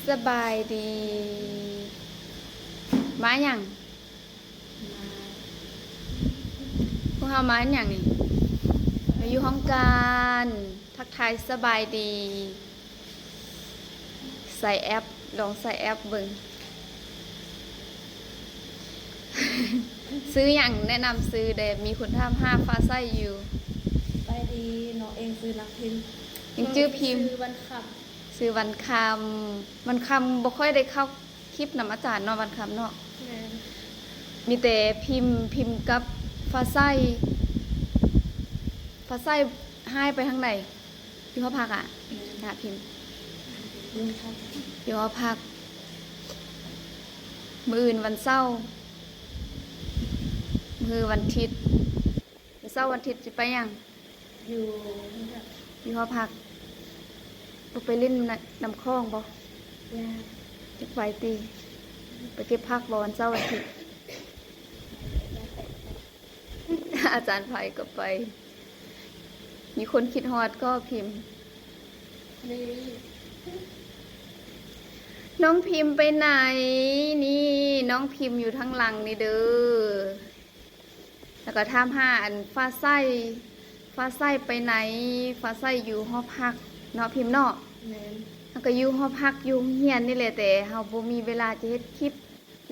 ສະບາຍດີ. ມາຫຍັງ? ມາ ພວກເຮົາມາຫຍັງນີ້? ມາຢູ່ຫ້ອງການ. ທັກທາຍສະບາຍດີ. ໃສ່ແອັບ ລອງໃສ່ແອັບເບິ່ງ. ຊື່ຫຍັງ? ແນະນຳຊື່ແດ່. ມີຄົນຖາມຫາຟ້າໃສຢູ່. ສະບາຍດີ, ນ້ອງເອງຊື່ນາງພິມ. ຍັງຈື່ພິມ? ຊື່ວັນຄຳ. ຊື່ວັນຄຳ. ວັນຄຳບໍ່ຄ່ອຍໄດ້ເຂົ້າຄລິບນຳອາຈານເນາະ ວັນຄຳເນາະ. ແມ່ນ. ມີແຕ່ພິມ, ພິມກັບຟ້າໃສ. ຟ້າໃສຫາຍໄປທາງໃດ? ຢູ່ຫໍພັກອະ? ແມ່ນ. ຫາພິມ ຢູ່ຫໍພັກ. ມື້ອື່ນວັນເສົາ, ມື້ວັນທິດ. ມື້ເສົາວັນທິດຊິໄປຫຍັງ? ຢູ່ ຢູ່ຫໍພັກ. ບໍ່ໄປຫຼິ້ນນຳຂອງບໍ່? ຢາກ. ຢາກໄປຕິ? ໄປເກັບຜັກບໍ່ວັນເສົາວັນທິດ? ອາຈານໄພກໍໄປ. ມີຄົນຄິດຮອດກໍພິມ. ນີ້ ນ້ອງພິມໄປໃນ? ນີ້ ນ້ອງພິມຢູ່ທາງຫຼັງນີ້ເດີ. ແລ້ວກໍຖາມຫາອັນຟ້າໃສ, ຟ້າໃສໄປໃນ? ຟ້າໃສຢູ່ຫໍພັກເນາະພິມເນາະ. ແມ່ນ. ເຮົາກໍຢູ່ຫໍພັກ ຢູ່ໂຮງຮຽນນີ້ແຫຼະ ແຕ່ເຮົາບໍ່ມີເວລາຈະເຮັດຄລິບ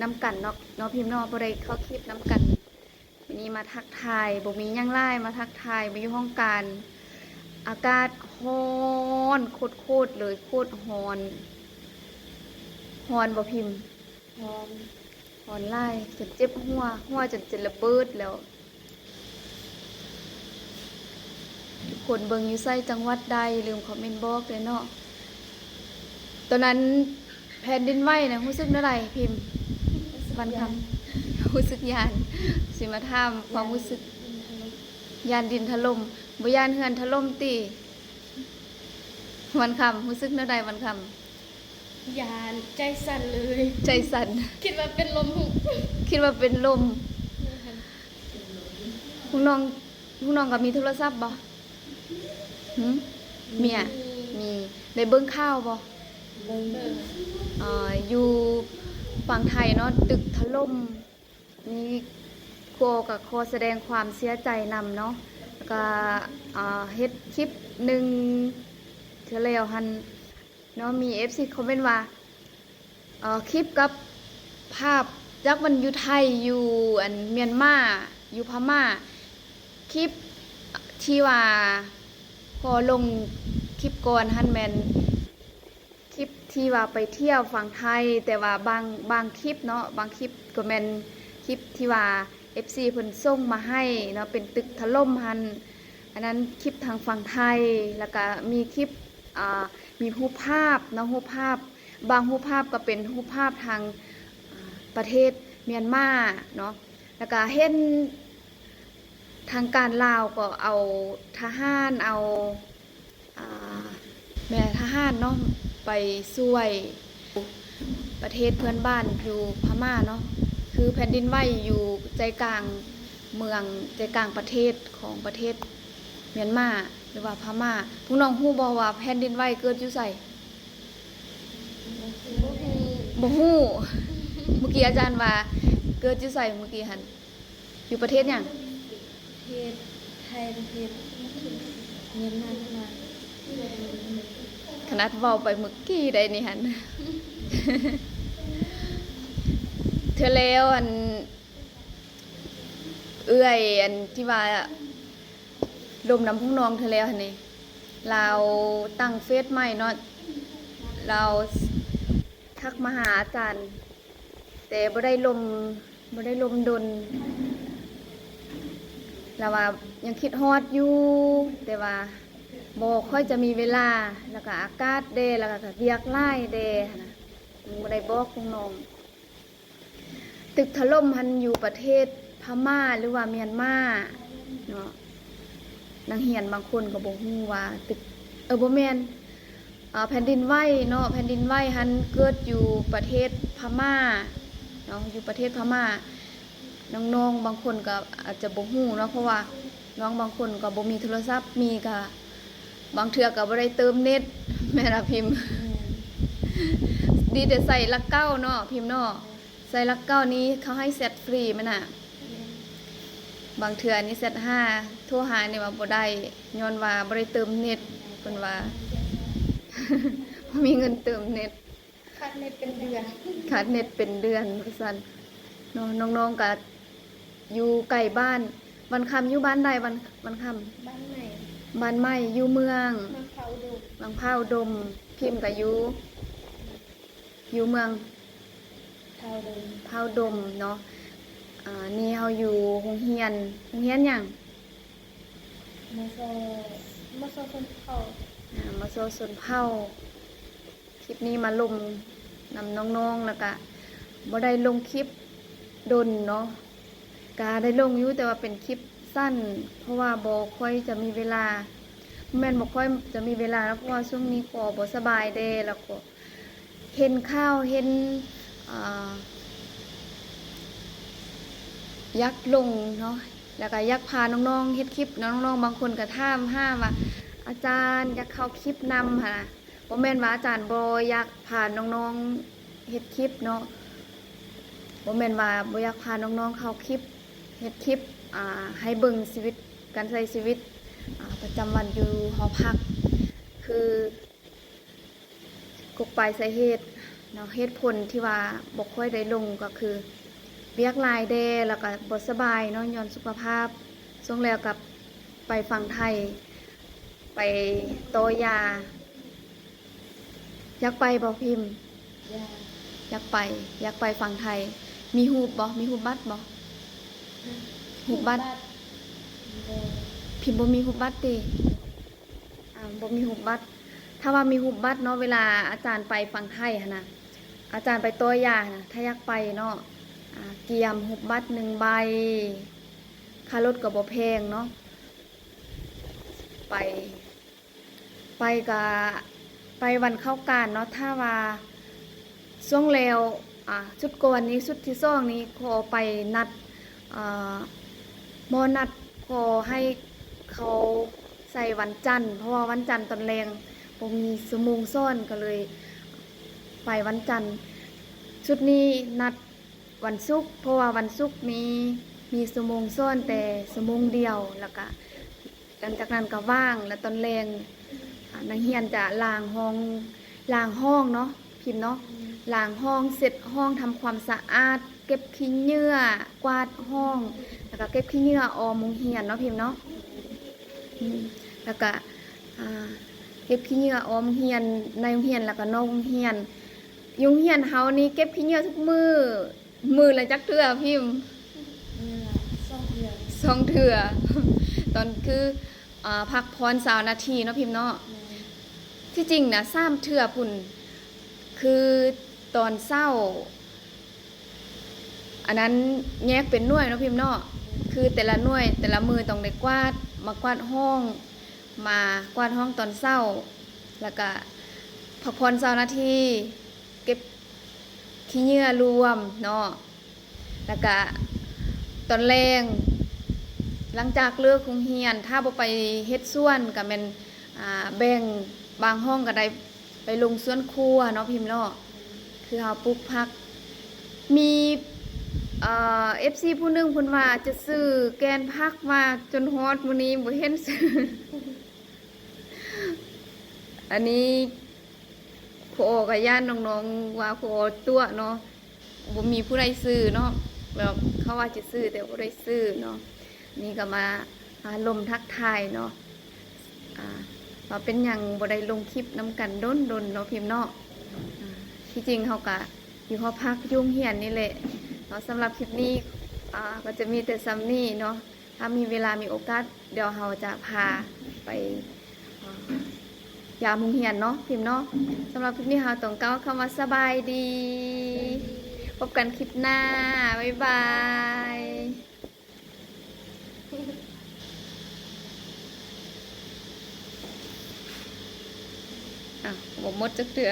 ນຳກັນເນາະ ເນາະພິມເນາະ, ບໍ່ໄດ້ເຂົ້າຄລິບນຳກັນ. ມື້ນີ້ມາທັກທາຍ, ບໍ່ມີຫຍັງຫຼາຍ, ມາທັກທາຍ, ມາຢູ່ຫ້ອງການ. ອາກາດຮ້ອນໂຄດໆເລີຍ, ໂຄດຮ້ອນ. ຮ້ອນບໍ່ພິມ? ຮ້ອນ. ຮ້ອນຫຼາຍ ຈົນເຈັບຫົວ, ຫົວຈົນຈະລະເບີດແລ້ວ. ທຸກຄົນເບິ່ງຢູ່ໃສ ຈັງຫວັດໃດ ຢ່າລືມຄອມເມັນບອກແດ່ເນາະ. ຕອນນັ້ນແຜ່ນດິນໄຫວນະ ຮູ້ສຶກແນວໃດພິມ? ວັນຄຳ ຮູ້ສຶກຢ້ານ. ຊິມາຖາມຄວາມຮູ້ສຶກ. ຢ້ານດິນຖະຫຼົ່ມ. ບໍ່ຢ້ານເຮືອນຖະຫຼົ່ມຕິ? ວັນຄຳ ຮູ້ສຶກແນວໃດວັນຄຳ? ຢ້ານ ໃຈສັ່ນເລີຍ ໃຈສັ່ນ. ຄິດວ່າເປັນລົມ. ຄິດວ່າເປັນລົມ. ແມ່ນ. ພວກນ້ອງ ພວກນ້ອງກໍມີໂທລະສັບບໍ່? ຫື? ມີອະ? ມີ. ໄດ້ເບິ່ງຂ່າວບໍ່? ເບິ່ງ. ເອີ ຢູ່ຝັ່ງໄທເນາະ ຕຶກຖະຫຼົ່ມ. ນີ້ ຄູໂອກໍຂໍສະແດງຄວາມເສຍໃຈນຳເນາະ ແລ້ວກໍ ອ່າ ເຮັດຄລິບໜຶ່ງເທື່ອແລ້ວຫັ້ນເນາະ ມີເອັຟຊີຄອມເມັນວ່າ ເອີ ຄລິບກັບພາບ ຈັກມັນຢູ່ໄທ ຢູ່ອັນມຽນມາ ຢູ່ພະມ້າ ຄລິບທີ່ວ່າ ຂໍລົງຄລິບກ່ອນຫັ້ນແມ່ນ ຄລິບທີ່ວ່າໄປທ່ຽວຝັ່ງໄທ, ແຕ່ວ່າບາງ ບາງຄລິບເນາະ, ບາງຄລິບກໍແມ່ນຄລິບທີ່ວ່າເອັຟຊີເພິ່ນສົ່ງມາໃຫ້ເນາະ, ເປັນຕຶກຖະຫຼົ່ມຫັ້ນ, ອັນນັ້ນຄລິບທາງຝັ່ງໄທ. ແລ້ວກະມີຄລິບ ອ່າ ມີຮູບພາບເນາະ, ຮູບພາບ, ບາງຮູບພາບກໍເປັນຮູບພາບທາງ ອ່າ ປະເທດມຽນມາເນາະ, ແລ້ວກະເຫັນ ທາງການລາວກໍເອົາທະຫານ ເອົາ ອ່າ ແມ່ນທະຫານເນາະ ໄປຊ່ວຍປະເທດເພື່ອນບ້ານຢູ່ພະມ້າເນາະ, ຄືແຜ່ນດິນໄຫວຢູ່ໃຈກາງເມືອງ ໃຈກາງປະເທດຂອງປະເທດມຽນມາ ຫຼືວ່າພະມ້າ. ພວກນ້ອງຮູ້ບໍ່ວ່າແຜ່ນດິນໄຫວເກີດຢູ່ໃສ? ບໍ່ຮູ້. ບໍ່ຮູ້. ມື້ກີ້ອາຈານວ່າເກີດຢູ່ໃສ? ມື້ກີ້ຫັ້ນ ຢູ່ປະເທດຫຍັງ? ປະເທດໄທ, ປະເທດມຽນມາ. ຂະໜາດເວົ້າໄປມື້ກີ້ໄດ໋ນີ້ຫັ້ນ. ເທື່ອແລ້ວ ອັນ ເອື້ອຍ ອັນທີ່ວ່າລົມນຳພວກນ້ອງເທື່ອແລ້ວຫັ້ນນີ້ ລາວຕັ້ງເຟສໃໝ່ເນາະ, ລາວທັກມາຫາອາຈານ ແຕ່ບໍ່ໄດ້ລົມ ບໍ່ໄດ້ລົມດົນ. ລາວວ່າຍັງຄິດຮອດຢູ່ ແຕ່ວ່າບໍ່ຄ່ອຍຈະມີເວລາ, ແລ້ວກະອາກາດແດ່ ແລ້ວກະວຽກຫຼາຍແດ່ຫັ້ນນະ, ຍັງບໍ່ໄດ້ບອກພວກນ້ອງ. ຕຶກຖະຫຼົ່ມຫັ້ນຢູ່ປະເທດພະມ້າ ຫຼືວ່າມຽນມາເນາະ. ນັກຮຽນບາງຄົນກໍບໍ່ຮູ້ວ່າຕຶກ ເອີ ບໍ່ແມ່ນ ອ່າ ແຜ່ນດິນໄຫວເນາະ, ແຜ່ນດິນໄຫວຫັ້ນເກີດຢູ່ປະເທດພະມ້າເນາະ, ຢູ່ປະເທດພະມ້າ. ນ້ອງໆບາງຄົນກໍອາດຈະບໍ່ຮູ້ເນາະ, ເພາະວ່ານ້ອງບາງຄົນກໍບໍ່ມີໂທລະສັບ, ມີກໍບາງເທື່ອກໍບໍ່ໄດ້ເຕີມເນັດ, ແມ່ນລະພິມ? ແມ່ນ. ດີແຕ່ໃສ່ຫຼັກເກົ້າເນາະ ພິມເນາະ. ໃສ່ຫຼັກເກົ້ານີ້ເຂົາໃຫ້ແຊັດຟຣີແມ່ນນະ. ບາງເທື່ອນີ້ແຊັດຫາ ໂທຫານີ້ວ່າບໍ່ໄດ້ ຍ້ອນວ່າບໍ່ໄດ້ເຕີມເນັດ ເພິ່ນວ່າ ບໍ່ມີເງິນເຕີມເນັດ. ຂາດເນັດເປັນເດືອນ ຂາດເນັດເປັນເດືອນວ່າຊັ້ນເນາະ. ນ້ອງໆ ກະຢູ່ໃກ້ບ້ານ. ວັນຄຳຢູ່ບ້ານໃດ? ວັນ ວັນຄຳ ບ້ານໃໝ່ ບ້ານໃໝ່ ຢູ່ເມືອງ ບາງພ້າວອຸດົມ ບາງພ້າວອຸດົມ. ພິມກະຢູ່ ຢູ່ເມືອງ ພ້າວອຸດົມ ພ້າວອຸດົມເນາະ. ອາ ນີ້ເຮົາຢູ່ໂຮງຮຽນ ໂຮງຮຽນຫຍັງ? ມຊ ມຊຊົນເຜົ່າ ອາ ມຊຊົນເຜົ່າ. ຄລິບນີ້ມາລົມນຳນ້ອງໆ ແລ້ວກະບໍ່ໄດ້ລົງຄລິບດົນເນາະ. ກະໄດ້ລົງຢູ່ ແຕ່ວ່າເປັນຄລິບສັ້ນ ເພາະວ່າບໍ່ຄ່ອຍຈະມີເວລາ. ບໍ່ແມ່ນບໍ່ຄ່ອຍຈະມີເວລາເນາະ ເພາະວ່າຊ່ວງນີ້ກໍບໍ່ສະບາຍແດ່ ແລ້ວກໍເຫັນຂ່າວ ເຫັນ ອາ ຢາກລົງເນາະ ແລ້ວກະຢາກພານ້ອງໆ ເຮັດຄລິບເນາະ. ນ້ອງໆ ບາງຄົນກະຖາມຫາວ່າ ອາຈານ ຢາກເຂົ້າຄລິບນຳຫັ້ນນະ. ບໍ່ແມ່ນວ່າອາຈານບໍ່ຢາກພານ້ອງໆ ເຮັດຄລິບເນາະ ບໍ່ແມ່ນວ່າບໍ່ຢາກພານ້ອງໆ ເຂົ້າຄລິບ ເຮັດຄລິບ ອາ ໃຫ້ເບິ່ງຊີວິດ ການໃຊ້ຊີວິດ ອາ ປະຈຳວັນຢູ່ຫໍພັກ. ຄືກົກປາຍສາເຫດເນາະ ເຫດຜົນທີ່ວ່າບໍ່ຄ່ອຍໄດ້ລົງກໍຄືວຽກຫຼາຍແດ່ ແລ້ວກໍບໍ່ສະບາຍເນາະ ຍ້ອນສຸຂະພາບ. ຊ່ວງແລ້ວກໍໄປຝັ່ງໄທ ໄປຕໍ່ຢາ. ຢາກໄປບໍ່ພິມ? ຢາກ ຢາກໄປ ຢາກໄປຝັ່ງໄທ. ມີຮູບບໍ່? ມີຮູບບັດບໍ່? ຮະ? ຮູບບັດ ຮູບບັດ ບໍ່ ພິມບໍ່ມີຮູບບັດຕິ? ອາ ບໍ່ມີຮູບບັດ. ຖ້າວ່າມີຮູບບັດເນາະ ເວລາອາຈານໄປຝັ່ງໄທຫັ້ນນະ ອາຈານໄປຕໍ່ຢາຫັ້ນນະ ຖ້າຢາກໄປເນາະ ອາ ກຽມຮູບບັດໜຶ່ງໃບ ຄ່າລົດກໍບໍ່ແພງເນາະ. ໄປ ໄປກະໄປວັນເຂົ້າການເນາະ. ຖ້າວ່າຊ່ວງແລ້ວ ອາ ຊຸດກ່ອນນີ້ ຊຸດທີສອງນີ້ ຂໍໄປນັດ ອາ ໝໍນັດ ຂໍໃຫ້ເຂົາໃສ່ວັນຈັນ ເພາະວ່າວັນຈັນຕອນແລງບໍ່ມີຊົ່ວໂມງສອນ ກໍເລີຍໄປວັນຈັນ. ຊຸດນີ້ນັດ ວັນສຸກ ເພາະວ່າວັນສຸກນີ້ມີຊົ່ວໂມງສອນແຕ່ຊົ່ວໂມງດຽວ ແລ້ວກະຫຼັງຈາກນັ້ນກະວ່າງ ແລະຕອນແລງ ອາ ນັກຮຽນຈະລ້າງຫ້ອງ ລ້າງຫ້ອງເນາະ ພິມເນາະ ອືມ ລ້າງຫ້ອງ ເຊັດຫ້ອງ ທຳຄວາມສະອາດ ເກັບຂີ້ເຫຍື້ອ ກວາດຫ້ອງ ແລ້ວກະເກັບຂີ້ເຫຍື້ອອ້ອມໂຮງຮຽນເນາະ ພິມເນາະ ອືມ ແລ້ວກະ ອາ ເກັບຂີ້ເຫຍື້ອອ້ອມໂຮງຮຽນ ໃນໂຮງຮຽນ ແລ້ວກະນອກໂຮງຮຽນ. ຢູ່ໂຮງຮຽນເຮົານີ້ເກັບຂີ້ເຫຍື້ອທຸກມື້. ມື້ລະຈັກເທື່ອພິມ? ມື້ລະສອງເທື່ອ ສອງເທື່ອ ຕອນຄື ອາ ພັກຜ່ອນຊາວນາທີເນາະພິມເນາະ ແມ່ນ ທີ່ຈິງນະສາມເທື່ອພຸ້ນ ຄືຕອນເຊົ້າ ອັນນັ້ນແຍກເປັນໜ່ວຍເນາະພິມເນາະ ຄືແຕ່ລະໜ່ວຍ ແຕ່ລະມື້ຕ້ອງໄດ້ກວາດ ມາກວາດຫ້ອງ ມາກວາດຫ້ອງຕອນເຊົ້າ ແລ້ວກະພັກຜ່ອນຊາວນາທີ ເກັບຂີ້ເຫຍື້ອລວມເນາະ ແລ້ວກະຕອນແລງ ຫຼັງຈາກເລີກໂຮງຮຽນ ຖ້າບໍ່ໄປເຮັດສວນກະແມ່ນ ອາ ແບ່ງ ບາງຫ້ອງກະໄດ້ໄປລົງສວນຄົວເນາະພິມເນາະ ຄືເຮົາປູກຜັກ. ມີ ເອີ ເອັຟຊີຜູ້ໜຶ່ງເພິ່ນວ່າຈະຊື້ແກ່ນຜັກມາຈົນຮອດມື້ນີ້ບໍ່ເຫັນຊື້ ອັນນີ້ ຄູອໍກໍຢ້ານນ້ອງໆວ່າຄູອໍຕົວະເນາະ ບໍ່ມີຜູ້ໃດຊື້ເນາະ ແບບເຂົາວ່າຈະຊື້ແຕ່ບໍ່ໄດ້ຊື້ເນາະ. ນີ້ກໍມາ ອາ ລົມທັກທາຍເນາະ ອາ ວ່າເປັນຫຍັງບໍ່ໄດ້ລົງຄລິບນຳກັນດົນໆເນາະພິມເນາະ. ອາ ທີ່ຈິງເຮົາກະຢູ່ຫໍພັກຢູ່ໂຮງຮຽນນີ້ແຫຼະເນາະ. ສຳລັບຄລິບນີ້ ອາ ກໍຈະມີແຕ່ສ່ຳນີ້ເນາະ. ຖ້າມີເວລາມີໂອກາດ ດຽວເຮົາຈະພາໄປ ເອີ ຢາມໂຮງຮຽນເນາະ ພິມເນາະ. ສຳລັບຄລິບນີ້ເຮົາຕ້ອງກ່າວຄຳວ່າສະບາຍດີ ພົບກັນຄລິບໜ້າ ບາຍບາຍ. ອ້າວ ບໍ່ໝົດຈັກເທື່ອ.